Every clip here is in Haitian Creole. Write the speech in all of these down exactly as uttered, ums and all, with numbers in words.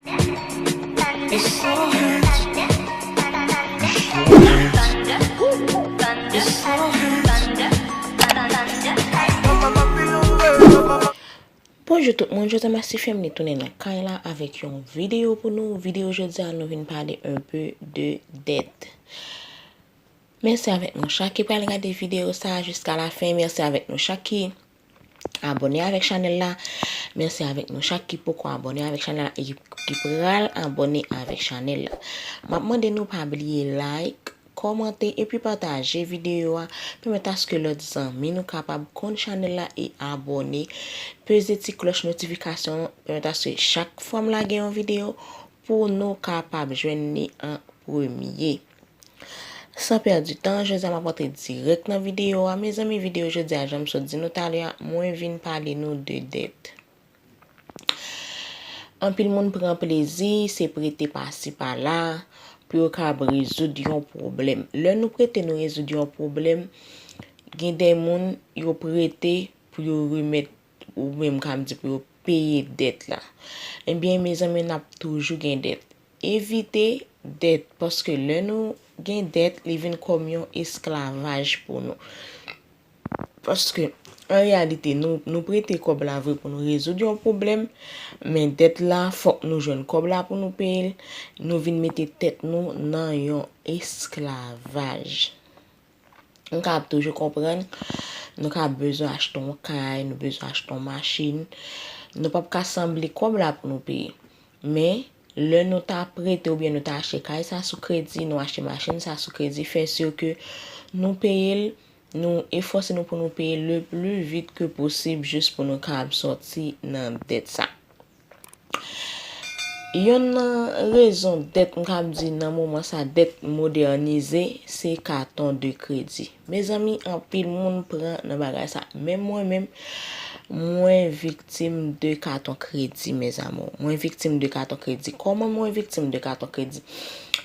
It so hurts. It so hurts. It so hurts. Bonjou tout moun, jodi a Master Family tounen nan kay la avèk yon videyo pou nou. Videyo jodi a nou vin pale un peu de dèt. Mèsi avèk nou chak ki pral gade videyo sa a jiska la fen. Mèsi avèk nou chak ki abòne avèk chanèl la. Mèsi avèk nou chak ki poko abòne avèk chanèl la e ki, ki pral abòne avèk chanèl la. M ap mande nou pa bliye like, kòmante epi pataje videyo a. Pèmèt aske lòt zanmi nou kapab konn chanèl la e abòne. Peze ti klòch notifikasyon an, pèmèt aske chak fwa m lage yon videyo, pou nou kapab jwenn li an premye. San pèdi tan, jodi a m ap rantre dirèk nan videyo a. Mezanmi, videyo jodi a, jan m sot di nou talè a, mwen vin pale nou de dèt. Anpil moun pran plezi, se prete pasi pala, pou yo kab rezoud yon pwoblèm. Lè nou prete, nou rezoud yon pwoblèm, gen de moun, yo prete pou yo remèt, ou menm kab di pou yo peye dèt la. Ebyen, mezanmi, n ap toujou gen dèt. Evite dèt, paske lè nou gen dèt, li vin kòm yon esklavaj pou nou. Paske, an reyalite, nou, nou prete kòb la vre pou nou rezoud yon pwoblèm, men dèt la, fòk nou jwenn kòb la pou nou peye l. Nou vin mete tèt nou nan yon esklavaj. Nou ka ap toujou konprann, nou ka ap bezwen achte yon kay, nou bezwen achte yon machin. Nou p ap ka sanble kòb la pou nou peye. Men, lè nou ta prete oubyen nou ta achte kay sa sou kredi, nou achte machin sa sou kredi, fè si ke nou peye l, nou efòse nou pou nou peye le pli vit ke posib jis pou nou ka ap sòti nan dèt sa. Yonn nan rezon dèt, m kab di nan moman sa, dèt modènize, se katon de kredi. Mezanmi, anpil moun pran nan bagay sa. Menm mwen menm, mwen viktim de katon kredi, mes amours. Mwen viktim de katon kredi. Kòman mwen viktim de katon kredi?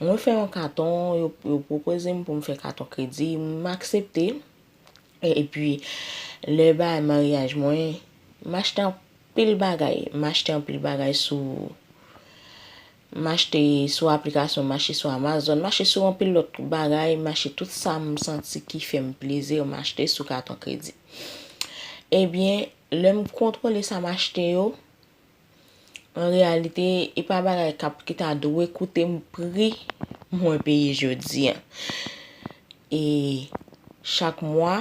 Mwen fè yon katon, yo, yo pwopoze m pou m fè katon kredi, m aksepte. E, epi, lè bay maryaj mwen, m achte anpil bagay. M achte anpil bagay sou, m achte sou aplikasyon, m achte sou Amazon, m achte sou anpil lòt bagay, m achte tout sa m santi ki fè m plezi, m achte sou katon kredi. Ebyen, lè m kontwole sa m achte yo, an reyalite, e pa bagay k ap, ki ta dwe koute m pri mwen peye jodi a. E chak mwa,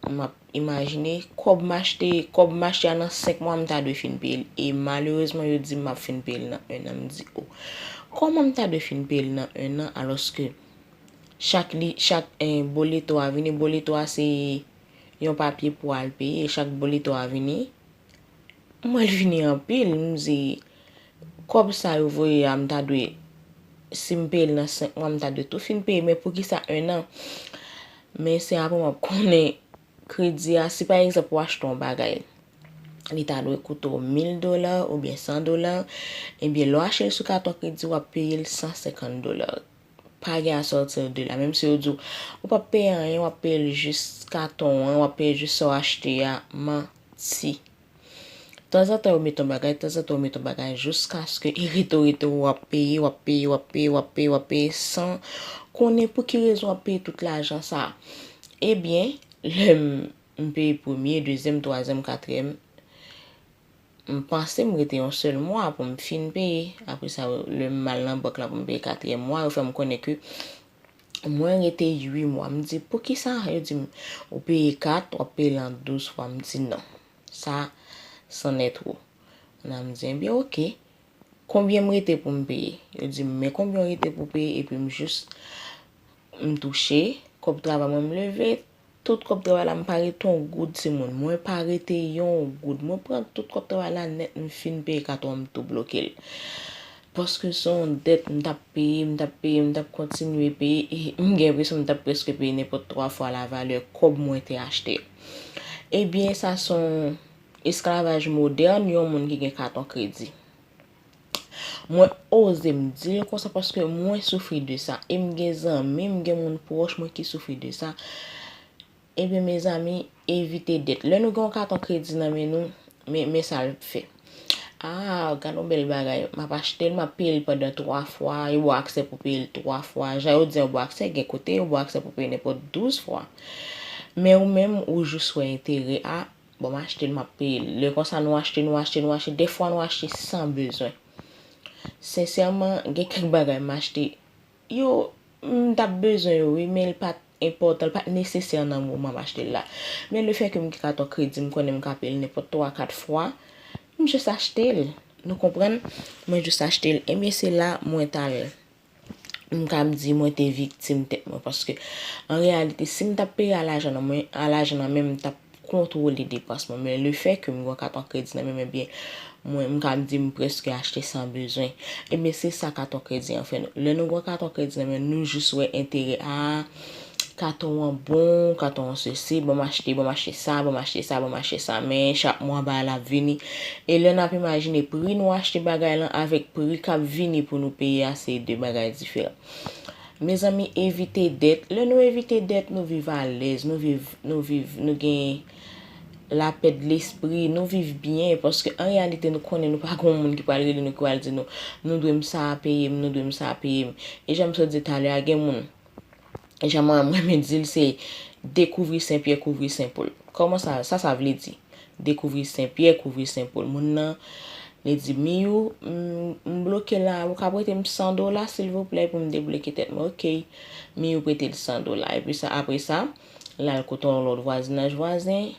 m ap imajine, kòb m achte, kòb m achte a nan senk mwa, m ta dwe fin peye l. E malerezman, yo di m m ap fin peye l nan en an. M di, o, kòman m ta dwe fin peye l nan en an, alòske chak li, chak, eh, boleto a vini, boleto a se yon papye pou al peye, e chak boleto a vini, m wè l vini anpil, m di, kòb sa yo voye a, m ta dwe, si m peye l nan senk mwa, m ta dwe tou fin peye, men poukisa en an? Men se apre m ap konnen kredi a, si pa egzanp ou achte yon bagay, li ta dwe koute w mil dola oubyen san dola, ebyen lè w achte l sou katon kredi, w ap peye l san senkant dola. Pa gen a sòti de la. Menm si yo di w, ou p ap peye anyen, w ap peye l jis katon an, w ap peye jis sa w achte a, manti. Tanzantan yo mete yon bagay, tanzantan yo mete yon bagay, jiskaske e rete, rete, w ap peye, w ap peye, w ap peye, w ap peye, w ap peye, san konnen pou ki rezon w ap peye tout lajan sa a. Ebyen, lè m, m peye premye, dezyèm, twazyèm, katriyèm, m panse m rete yon sèl mwa pou m fin peye. Apre sa, lè m al nan bank la pou m peye katriyèm mwa, yo fè m konnen ke mwen rete uit mwa. M di, poukisa? Yo di m, ou peye kat, w ap peye l an douz fwa. M di, non, sa, c'en est trop. Kounye a m di, ebyen, oke. Konbyen m rete pou m peye? Yo di m, men konbyen w rete pou peye, epi m jis, m touche, kòb travay mwen, m leve, tout kòb travay la, m pa rete yon goud, timoun. Mwen pa rete yon goud. Mwen pran tout kòb travay la nèt, m fin peye katon an, m tou bloke l. Paske se yon dèt m t ap peye, m t ap peye, m t ap kontinye peye, e m gen enpresyon m t ap prèske peye nenpòt twa fwa lavalè kòb mwen te achte. Ebyen, sa se yon esklavaj modèn, yon moun ki gen katon kredi. Mwen oze m di l konsa paske mwen soufri de sa. E m gen zanmi, m gen moun pwòch mwen ki soufri de sa. Ebyen, mezanmi, evite dèt. Lè nou gen yon katon kredi nan men nou, men, men sa l fè. Ah, gad yon bèl bagay. M ap achte l, m ap peye l pandan twa fwa. Yo ba w aksè pou peye l twa fwa. Jan yo di an, yo ba w aksè, gen kote yo ba w aksè pou peye nenpòt douz fwa. Men ou menm, ou jis wè enterè a, bon, m achte l, m ap peye l. Lè konsa, nou achte, nou achte, nou achte. Dèfwa, nou achte san bezwen. Sensèman, gen kèk bagay m achte, yo, m t ap bezwen yo, wi, men l pa t enpòtan, l pa t nesesè nan moman m achte l la. Men lefètke m gen katon kredi, m konnen m ka peye l nenpòt twa, kat fwa, m jis achte l. Nou konprann? Mwen jis achte l. Ebyen, se la mwen t al, m ka di mwen te viktim tèt mwen, paske an reyalite, si m t ap peye a lajan nan mwen, a lajan nan men m, m t ap kontwole depans mwen. Men lefètke m gen yon katon kredi nan men m, ebyen, mwen, m ka di m prèske achte san bezwen. Ebyen, se sa katon kredi an fè nou. Lè nou gen yon katon kredi nan men nou, nou jis wè enterè a, katon an bon, katon an sesi, ban m achte, ban m achte sa, ban m achte sa, ban m achte sa, men chak mwa bagay la ap vini. E lè n ap imajine pri nou achte bagay lan avèk pri k ap vini pou nou peye a, se de bagay diferan. Mezanmi, evite dèt. Lè nou evite dèt, nou viv alèz, nou viv, nou viv, nou gen lapè de lespri, nou viv byen, paske an reyalite, nou konnen nou pa gen yon moun ki pral rele nou, ki pral di nou, nou dwe m sa a, peye m, nou dwe m sa a, peye m. E jan m sot di talè a, gen moun, jan mwen, mwen renmen di l, se dekouvri Sen Pyè, kouvri Sen Pòl. Kòman sa, sa, sa vle di? Dekouvri Sen Pyè, kouvri Sen Pòl. Moun nan, li di, Miyou, m, m bloke la, ou ka prete m san dola, silvouplè, pou m debloke tèt mwen. Oke. Miyou prete l san dola. Epi sa, apre sa, l al kote yon lòt vwazinaj vwazen.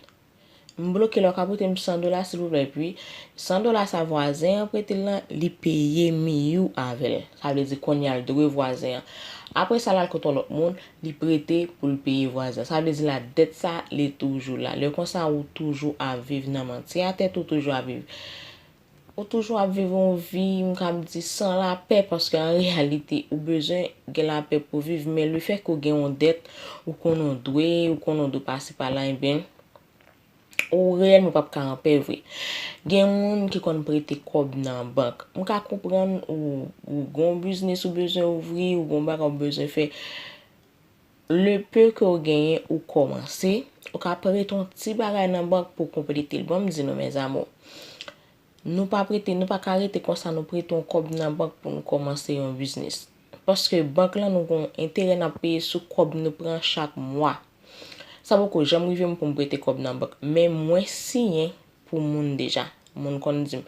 M bloke la, ou ka prete m san dola, silvouplè. Epi, san dola sa vwazen an prete l lan, li peye Miyou avè l. Sa vle di, kounye a l dwe vwazen an. Apre sa, l al kote yon lòt moun, li prete pou l peye vwazen an. Sa vle di, la dèt sa, li toujou la. Lè konsa, ou toujou ap viv nan manti a tèt ou, toujou ap viv. Ou toujou ap viv yon vi, m ka di, san lapè, paske an reyalite, ou bezwen gen lapè pou viv, men lefètke w gen yon dèt, ou konn ou dwe, ou konn ou dwe pase pa la, ebyen, ou reyèlman p ap ka anpè vre. Gen moun ki konn prete kòb nan bank. M ka konprann ou, ou gen yon biznis ou bezwen ouvri, ou gen yon bagay ou bezwen fè. Le peu ke w genyen, ou kòmanse, ou ka prete yon ti bagay nan bank pou w konplete l. Bon, m di nou, mes amours, nou pa prete, nou pa ka rete konsa, nou prete yon kòb nan bank pou nou kòmanse yon biznis. Paske bank lan, nou gen yon enterè n ap peye sou kòb nou pran chak mwa. Sa poko janm rive m pou m prete kòb nan bank, men mwen siyen pou moun deja. Moun konn di m,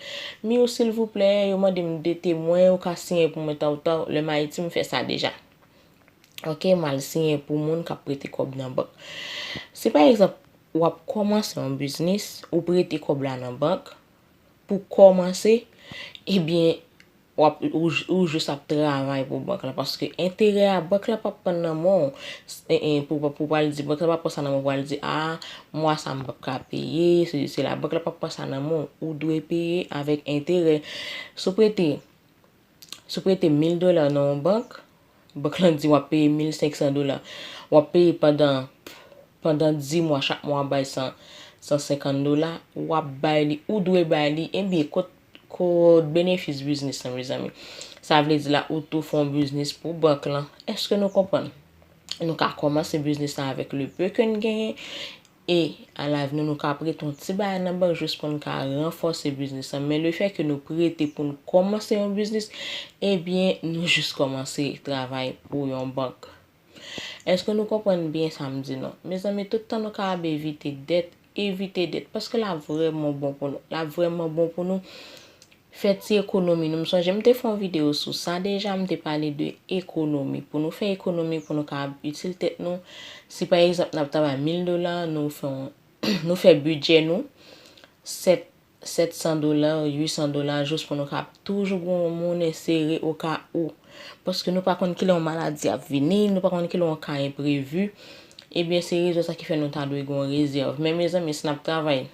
Miyou, silvouplè, yo mande m de temwen, ou ka siyen pou mwen, taw, taw. Lè m Ayiti, m fè sa deja. Oke, m al siyen pou moun k ap prete kòb nan bank. Si pa egzanp, w ap kòmanse yon biznis, ou prete kòb la nan bank, pou kòmanse, ebyen, w ap, ou, ou jis ap travay pou bank la, paske enterè a bank la p ap pran nan men w, e, e, pou, pou pral di, bank la p ap pran sa nan men w, pral di, a, mwa sa m p ap ka peye, sesi, sela, bank la p ap pran sa nan men w, ou dwe peye avèk enterè. Si w prete, si w prete mil dola nan yon bank, bank lan di w ap peye mil senk san dola, w ap peye pandan, pandan dis mwa, chak mwa w ap bay san, san senkant dola, w ap bay li, ou dwe bay li, ebyen, kot, kot benefis biznis lan, mezanmi? Sa vle di la, ou tou fè yon biznis pou bank lan. Èske nou konprann? Nou ka kòmanse biznis lan avèk le peu ke n genyen, e alavni, nou ka prete yon ti bagay nan bank jis pou n ka ranfòse biznis lan. Men lefètke nou prete pou n kòmanse yon biznis, ebyen, nou jis kòmanse travay pou yon bank. Èske nou konprann byen sa m di nou? Mezanmi, tout tan nou kapab evite dèt, evite dèt, paske l ap vrèman bon pou nou. L ap vrèman bon pou nou. Fè ti ekonomi nou. M sonje m te fè yon videyo sou sa deja, m te pale de ekonomi. Pou nou fè ekonomi, pou nou kapab itil tèt nou. Si pa egzanp, n ap travay mil dola, nou fè yon, nou fè bidjè nou, sèt, sèt san dola, uit san dola, jis pou nou kapab toujou gen yon monnen sere o ka ou. Paske nou pa konn kilè yon maladi ap vini, nou pa konn kilè yon ka enprevi. Ebyen, se rezon sa ki fè nou ta dwe gen yon rezèv. Men, mezanmi, si n ap travay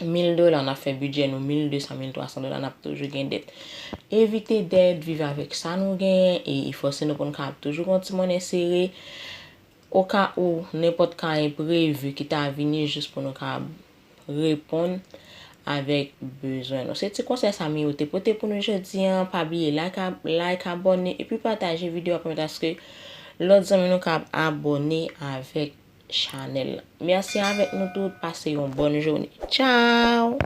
mil dola, n ap fè bidjè nou mil de san, mil twa san dola, n ap toujou gen dèt. Evite dèt, viv avèk sa nou genyen, e, e fòse nou pou n kapab toujou gen yon ti monnen sere. O ka ou, nenpòt ka enprevi ki ta vini jis pou nou kapab reponn avèk bezwen nou. Se ti konsèy sa Miyou te pote pou nou jodi a. Pa bliye like, like, abòne, epi pataje videyo a, pèmèt aske lòt zanmi nou kapab abòne avèk chanèl la. Mèsi avèk nou tout. Pase yon bòn jounen. Tchao!